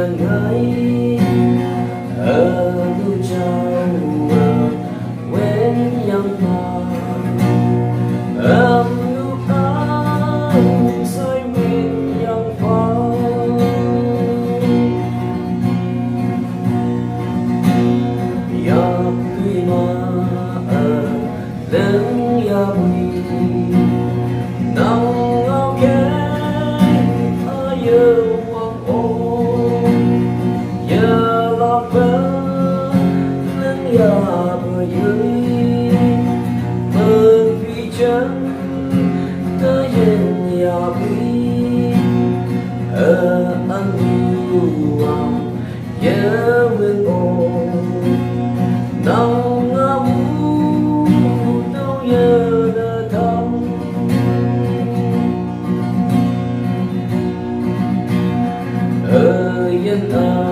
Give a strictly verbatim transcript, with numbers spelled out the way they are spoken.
Ngai, ơ, nu chau, ơ, wen yang ma, ơ, nu ang sai wen yang fa. Ya kui ma, ơ, lưng ya bui, nang ngau ke, a ye wang o. Ya la pe, lưng ya bui, mơ phi chân, ta yen ya bui, ơ, an du ang. Ye wen o, nau nga u, nau ye na kam. Ơ, yen a